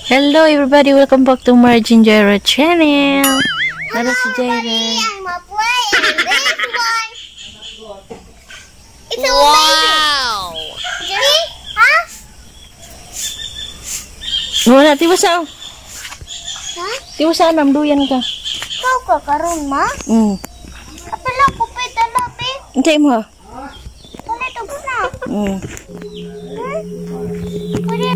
Hello everybody, welcome back to Margin Jaira channel. Nara si Jaira. I'm a play in this one. It's wow. Amazing. See? Huh? Wala, tiwasa oh. Ha? Tiwasa, namduyan ka. Ikaw ka karon ma? Apela ko pa dala be. Hindi mo ah. Palit og snack. Pwede.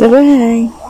Bye-bye.